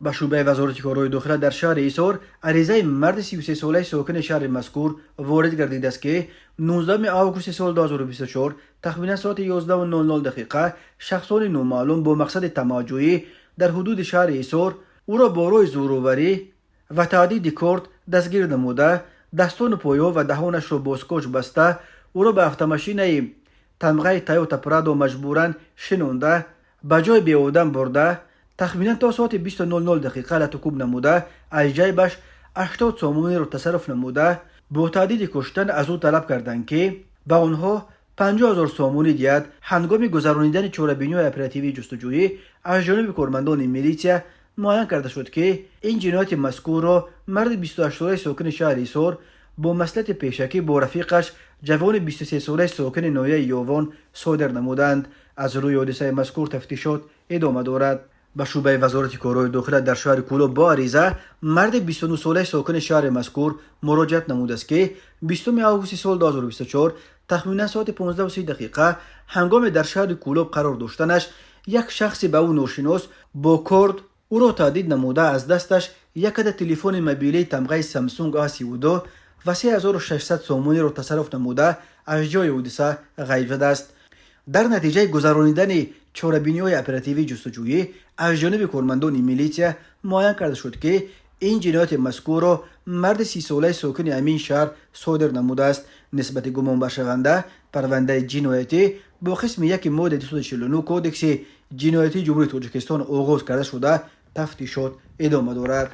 Ба шӯъбаи Вазорати корҳои дохила дар шаҳри Ҳисор аризаи марди 33-солаи сокини шаҳри мазкур ворид гардидааст, ки 19 августи соли 2024 тахминан соати 11:00 дақиқа шахсони номаълум бо мақсади тамаъҷӯӣ дар ҳудуди шаҳри Ҳисор ӯро бо роҳи зӯроварӣ ва таҳдиди корд дастгир намуда, дастону пойҳо ва даҳонашро бо скотч баста, ӯро ба автомашинаи тамғаи Тойота Прадо маҷбуран шинонда, ба ҷои беодам бурда, тахминан то соати 20:00 дақиқа латукӯб намуда, аз ҷайбаш 80 сомониро тасарруф намуда, бо таҳдиди куштан аз ӯ талаб карданд, ки ба онҳо 50 ҳазор сомонӣ диҳад. Ҳангоми гузаронидани чорабиниҳои оперативии ҷустуҷӯӣ аз ҷониби кормандони милитсия муайян карда шуд, ки ин ҷинояти мазкурро марди 28-солаи сокини шаҳри Ҳисор бо маслиҳати пешакӣ бо рафиқаш, ҷавони 23-солаи сокини ноҳияи Ёвон, содир намуданд. Аз рӯи ҳодисаи мазкур тафтишот идома дорад. Ба шӯъбаи Вазорати корҳои дохила дар шаҳри Кӯлоб бо ариза марди 29-солаи сокини шаҳри мазкур муроҷиат намудааст, ки 20 августи соли 2024 тахминан соати 15:30 дақиқа ҳангоме дар шаҳри Кӯлоб қарор доштанаш як шахси ба ӯ ношинос бо корд ӯро таҳдид намуда, аз дасташ як адад телефони мобилии тамғаи Самсунг А32 ва 3600 сомониро тасарруф намуда, аз ҷои ҳодиса ғайб задааст. Дар натиҷаи гузаронидани чорабиниҳои оперативии ҷустуҷӯӣ аз ҷониби кормандони милитсия муайян карда шуд, ки ин ҷинояти мазкурро марди 30-солаи сокини ҳамин шаҳр содир намудааст. Нисбати гумонбаршаванда парвандаи ҷиноятӣ бо қисми яки моддаи 249 Кодекси ҷиноятии Ҷумҳурии Тоҷикистон оғоз карда шуда, тафтишот идома дорад.